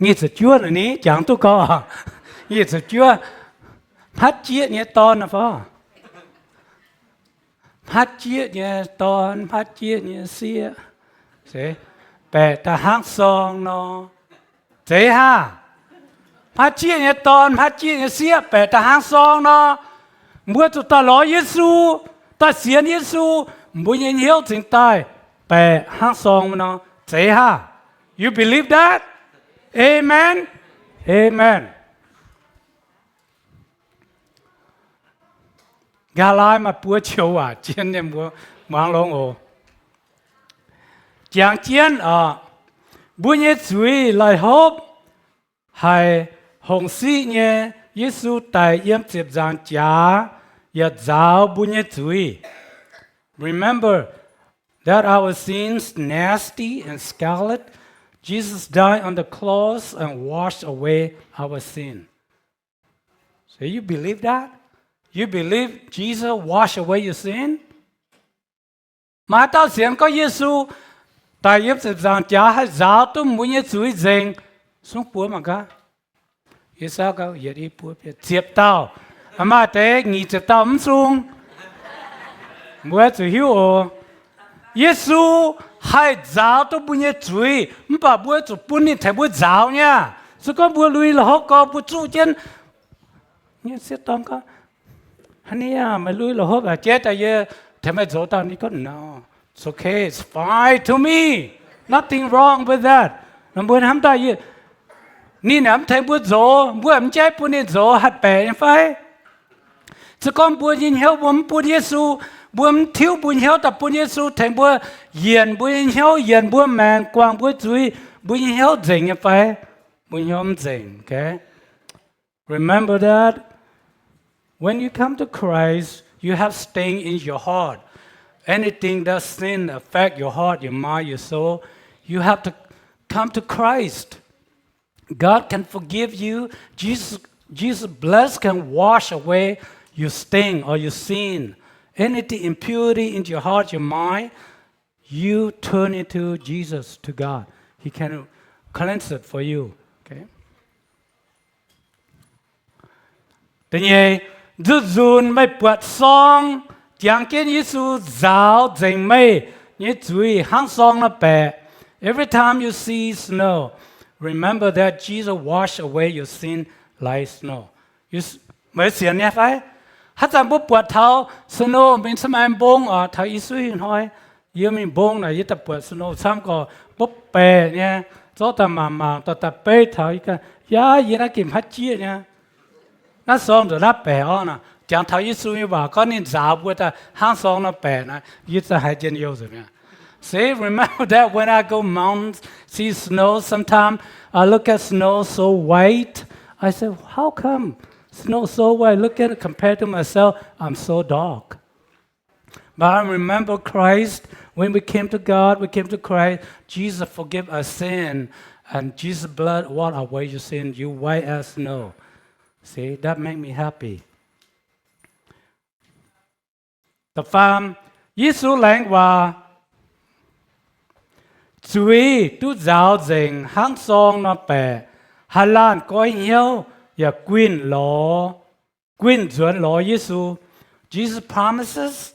nyic ziepc juov naaic ni jangx duqv gorngv, nyic ziepc juov, hmatv jieqv nyei dorn fai? Hmatv jieqv nyei dorn, hmatv jieqv nyei sieqv, baeqc daaih hnangv sorng nor, zeiz haah? Hmatv jieqv nyei dorn, hmatv jieqv nyei sieqv baeqc daaih hnangv sorng nor, mbuo zuqc daaih lorz Yesu, daaih sienx Yesu, mbuo nyei hnyouv cingx daaih baeqc hnangv sorng nor, zeiz haah? You believe that? Amen. Amen. Nqa'haav maaih buo joux waac jienv nyei, mbuo muangx longx oc. Jangx jienv oc, mbuo nyei zuiz la'hopv haic, hongc siqv nyei. Yesu daic yiem ziepc nzaangc jaax yaac nzaaux mbuo nyei zuiz. Remember that our sins nasty and scarlet, Jesus died on the cross and washed away our sin. So you believe that? You believe Jesus wash away your sin? Maaih dauh sienx gorngv Yesu daic yiem ziepc nzaangc jaax haih nzaaux duqv mbuo nyei zuiz nzengc, sung buo mangc gaax. Yie saauv gau yietc i buo ziepc dauh, maaih deix nyic ziepc dauh mv sung. Mbuo zuqc hiuv oc. Yesu haih nzaaux duqv mbuo nyei zuiz, mv baac mbuo zuqc bun ninh tengx mbuo nzaaux nyei. Se gorngv mbuo lui la'hopv gau, mbuo zuqv jienv, sieqv dorn gorngv, haaix nyungc meih lui la'hopv aqv, jaiv daaih yie tengx meih nzox dauh. Ninh gorngv, no, it's okay, it's fine to me, nothing wrong with that. Mbuo hnamv daaih, ninh mv tengx mbuo nzox, mbuo mv jaiv bun ninh nzox haih baeqc nyei fai? Se gorngv mbuo nyei hnyouv mbuo mv bun Yesu, mbuo mv tiuv mbuo hnyouv daaih bun Yesu tengx mbuo yienc mbuo nyei hnyouv, yienc mbuo maengc, guangc mbuo zuiz, mbuo nyei hnyouv nzengc nyei fai? Mbuo hnyouv mv nzengc, okay? Remember that when you come to Christ, you have stain in your heart. Anything that sin affect your heart, your mind, your soul, you have to come to Christ. God can forgive you. Jesus, Jesus' blood can wash away your stain or your sin. Anything impurity in your heart, your mind, you turn it to Jesus, to God. He can cleanse it for you. Okay? Da'nyeic, nzunc nzunc meih buatc sorng, jangx jienv Yesu nzaaux nzengc meih nyei zuiz hnangv sorng nor baeqc. Every time you see snow, remember that Jesus wash away your sin like snow. Meih sienx nyei fai? Haaix zanc mbuo buatc taux snow mingh cin-maengx mbong oc, taux i suiv hnoi yie mingh mbong naaic yie daaih buatc snow camv gorqv, mbuo baeqc nyei, zorqv daaih mangc mangc, dorh daaih beiv taux, yaac yie naaiv gengh haiz jieqv nyei. Naaiv sorng nzuonx naaiv baeqc orv nor. Jangx taux Yesu nyei waac gorngv ninh nzaaux mbuo daaih hnangv sorng nor baeqc naaic, yie za'gengh haiz njien-youh nzengc mi'aqv. See, remember that when I go mountains, see snow, sometimes I look at snow so white. I say, how come snow so white? Look at it compared to myself, I'm so dark. But I remember Christ, when we came to God, we came to Christ, Jesus forgive us sin, and Jesus blood wash away your sin, you white as snow. See, that make me happy. Da'faam, Yesu laengz waac, zuiz duqv nzaaux nzengc hnangv sorng nor baeqc, haaix laanh goiv hnyouv yaac guinh lorz, guinh nzuonx lorz Yesu. Jesus promises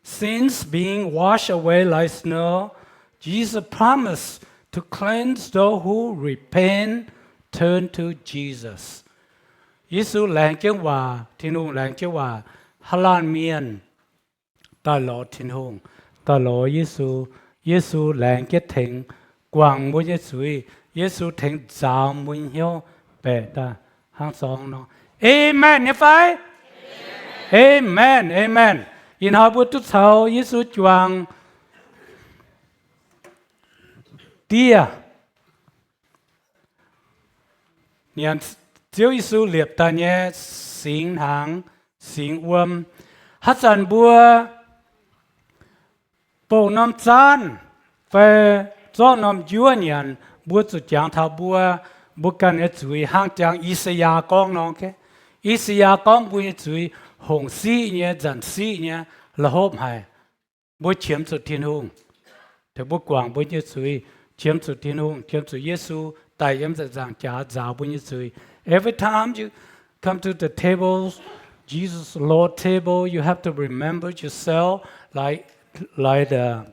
sins being washed away like snow. Jesus promised to cleanse those who repent, turn to Jesus. Yesu laengz jienv waac, Tin-Hungh laengz jienv waac, haaix laanh mienh daaih lorz Tin-Hungh, daaih lorz Yesu, Yesu laengz jienv tengx guangc mbuo nyei zuiz. Yesu tengx nzaaux mbuo nyei hnyouv baeqc daaih hnangv sorng nor. Amen nyei fai? Amen, amen. Ih hnoi mbuo duqv caux Yesu juangc dieh, nyanc Ziouv Yesu liepc daaih nyei singx hnaangx, singx wuom. Haaix zanc mbuo bouh norm zaanv fai zorqv norm njuov nyanc, mbuo zuqc jangx taux mbuo, mbuo ganh nyei zuiz hnangv jangx I^saa^yaa gorngv nor. I^saa^yaa gorngv mbuo nyei zuiz hongc siqv nyei, nzanc siqv nyei, la'hopv haic. Mbuo qiemx zuqc Tin-Hungh, tengx mbuo guangc mbuo nyei zuiz, qiemx zuqc Tin-Hungh, qiemx zuqc Yesu daaih yiem ziepc nzaangc jaax nzaaux mbuo nyei zuiz. Every time you come to the table, Jesus Lord table, you have to remember yourself, like, like the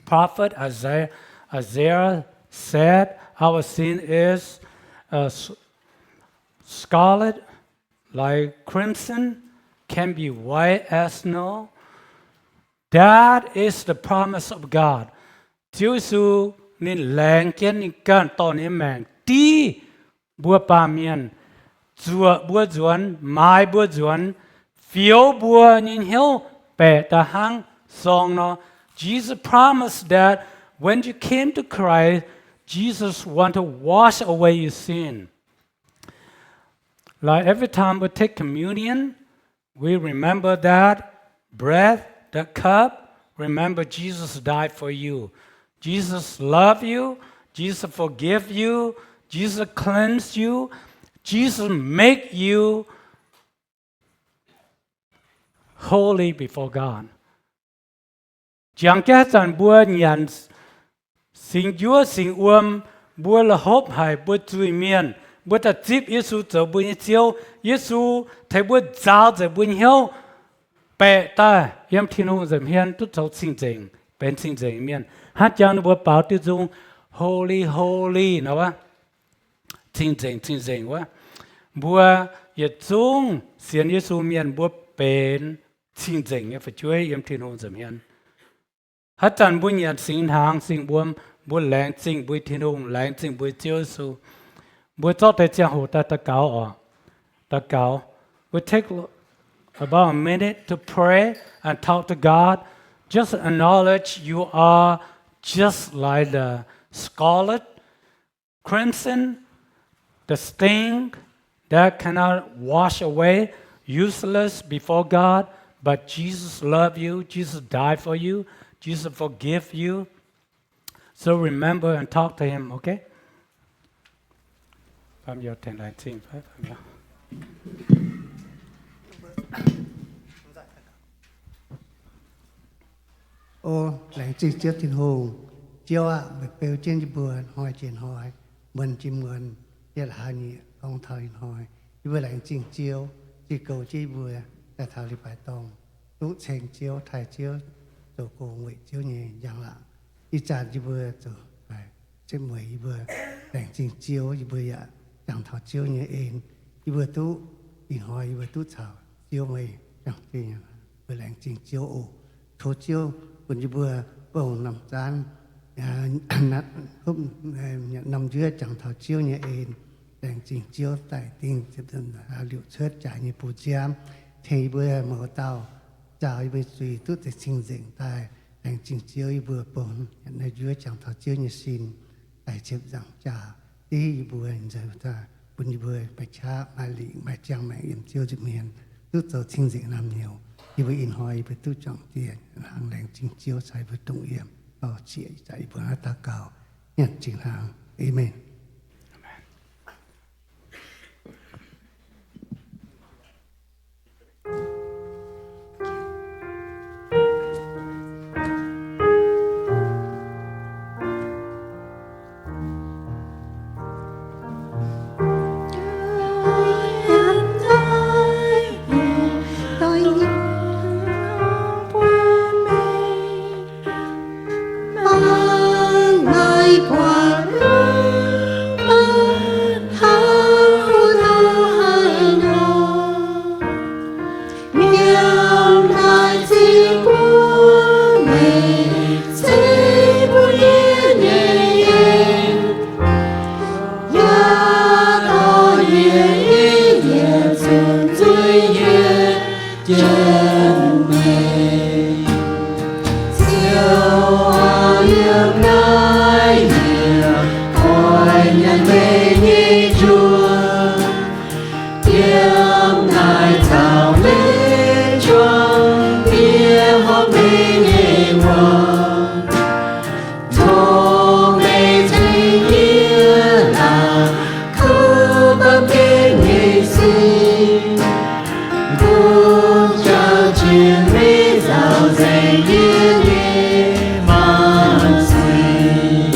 prophet Isaiah, Isaiah said, our sin is, uh, s-, scarlet like crimson, can be white as snow. That is the promise of God. Ziouv Yesu ninh laengz jienv ninh ganh dorh ninh nyei maengc div mbuo baamh mienh, zuoqc mbuo nzuonx, maaiz mbuo nzuonx, fioux mbuo nyei hnyouv baeqc daaih hnangv sorng nor. Jesus promised that when you came to Christ, Jesus want to wash away your sin. Like every time we take communion, we remember that bread, that cup, remember Jesus died for you. Jesus love you. Jesus forgive you. Jesus cleanse you. Jesus make you holy before God. Jangx jienv haaix zanc mbuo nyanc singx njuov singx wuom, mbuo la'hopv haic, mbuo zuiz-mienh, mbuo daaih zipv Yesu zoux mbuo nyei Ziouv. Yesu tengx mbuo nzaaux nzengc mbuo nyei hnyouv, baeqc daaih yiem Tin-Hungh nza'hmien duqv zoux cing-nzengc, benx cing-nzengc mienh. Hnangv jangx ninh mbuo baaux diuh nzung, Holy, holy nor wuov, cing-nzengc, cing-nzengc wuov. Mbuo yietc zungv sienx Yesu mienh mbuo benx cing-nzengc nyei fu'jueiv yiem Tin-Hungh nza'hmien. Haaix zanc mbuo nyanc singx hnaangx singx wuom, mbuo laengz zingh mbuo Tin-Hungh, laengz zingh mbuo Ziouv Yesu. Mbuo zorqv deix ziangh hoc daaih daux gaux oc. Daux gaux. We take about a minute to pray and talk to God. Just acknowledge you are just like the scarlet crimson, the stain that cannot wash away, useless before God, but Jesus love you, Jesus die for you, Jesus forgive you. So remember and talk to him, okay? From your ten nineteen, right? From your O laengz zingh Ziouv Tin-Hungh. Ziouv aah, meih beu jienv yie mbuo hnoi jiex hnoi, muonz jiex muonz, yietc hlaax nyieqc gorngv taux ih hnoi, yie mbuo laengz zingh Ziouv. diuh goux jienv yie mbuo daaih taux leiz-baaix dorngh, duqv ceng Ziouv, taaih Ziouv, zoux gong weic Ziouv nyei njang-laangc. Ih zanc yie mbuo zoux, se mueiz yie mbuo laengz zingh Ziouv, yie mbuo yaac jangx taux Ziouv nyei en. Yie mbuo duqv, ih hnoi yie mbuo duqv caux Ziouv meih jangx, mbuo laengz zingh Ziouv oc. Tov Ziouv bun yie mbuo bungx norm zaanv, norm njuov jangx taux Ziouv nyei en. Laengz zingh Ziouv daaih dingh liuz cuotv jaax nyei bu nziaamv, tengx yie mbuo mouz dauh nzaaux yie mbuo nyei zuiz duqv deix cing-nzengc daaih. Laengz zingh Ziouv, yie mbuo bungx norm njuov jangx taux Ziouv nyei sin daaih ziepc nzaangc jaax. Div yie mbuo nzengc daaih, bun yie mbuo maaih qaqv maaih lingc maaih ziangh maengc yiem Ziouv nza'hmien, duqv zoux cing-nzengc naamh nyouz. Yie mbuo ih hnoi yie mbuo duqv juangc dieh hnangv, laengz zingh Ziouv caux yie mbuo dongh yiem. Dorh zieqc yie mbuo naaiv daux gaux nyanc zingh hnangv. Aamen. Ziouv aac, yiem naaiv yie oix nyanc meih nyei njuov. Yiem naaiv caux meih juangc dieh horpc meih nyei waac. Tov meih tengx yie laanh kuv baamh gen nyei sin, kuv jauv jiex meih nzaaux nzengc yie nyei maanc sic.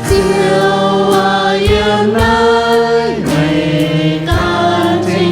Ziouv aac, yiem naaiv meih ganh tengx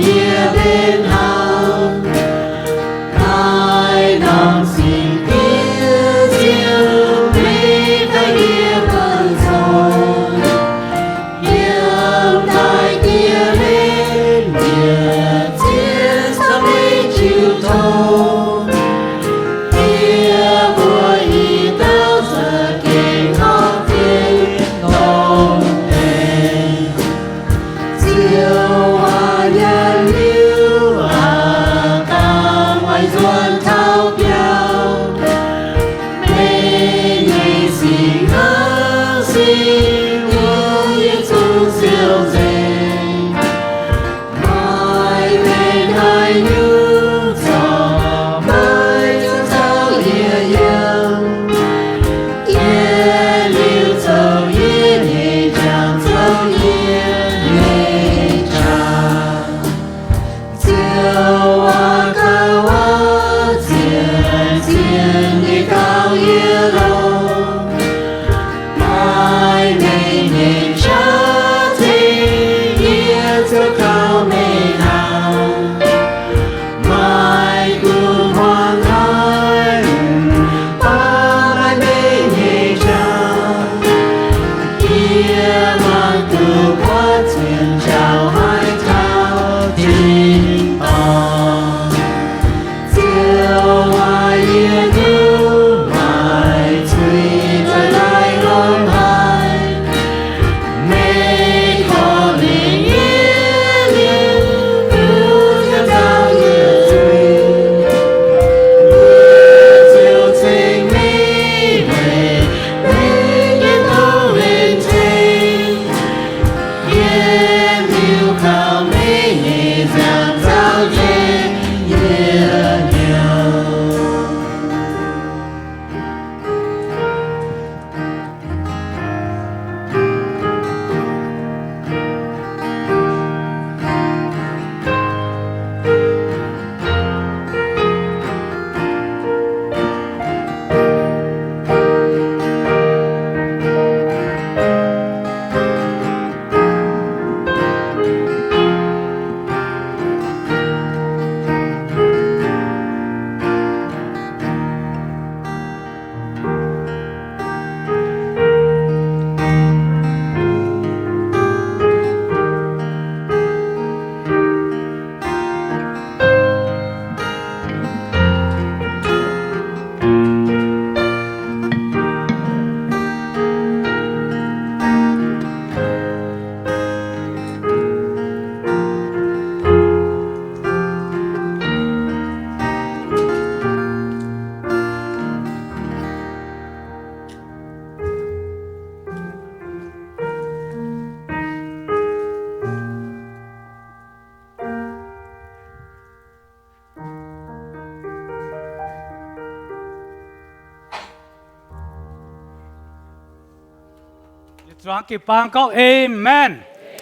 Zuangx jiu-baang gorngv, Aamen.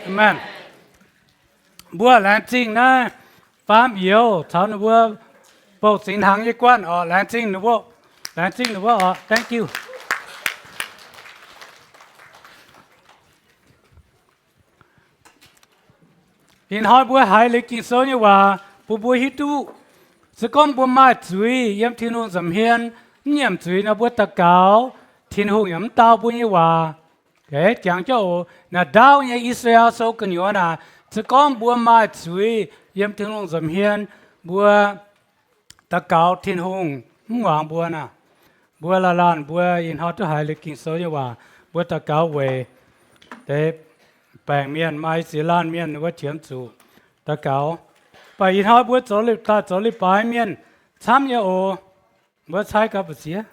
Aamen. Mbuo laengz zingh naaiv faam youz caux ninh mbuo bouh zingx hnaangx nyei guanh oc. Laengz zingh ninh mbuo, laengz zingh ninh mbuo oc. Thank you. Ih hnoi mbuo haiz liuz Ging-Sou nyei waac bun mbuo hiuv duqv, se gorngv mbuo maaih zuiz yiem Tin-Hungh nza'hmien, mv nyiemc zuiz nor, mbuo daux gaux, Tin-Hungh yaac mv dau mbuo nyei waac. Jangx jienv oc, naaiv ndaauv nyei I^saa^laa^en Sou gu'nyuoz naaic, se gorngv mbuo maaih zuiz yiem Tin-Hungh nza'hmien, mbuo daux gaux, Tin-Hungh mv muangx mbuo naaic. Mbuo laanh laanh mbuo ih hnoi duqv haiz liuz Ging-Sou nyei waac, mbuo daux gaux weic deix baengc mienh, maaih i ziex laanh mienh wuov qiemx zuqc daux gaux. Mv baac ih hnoi mbuo zoux leiz-baaix mienh camv nyei oc. Mbuo cai gaax mbu'ziex.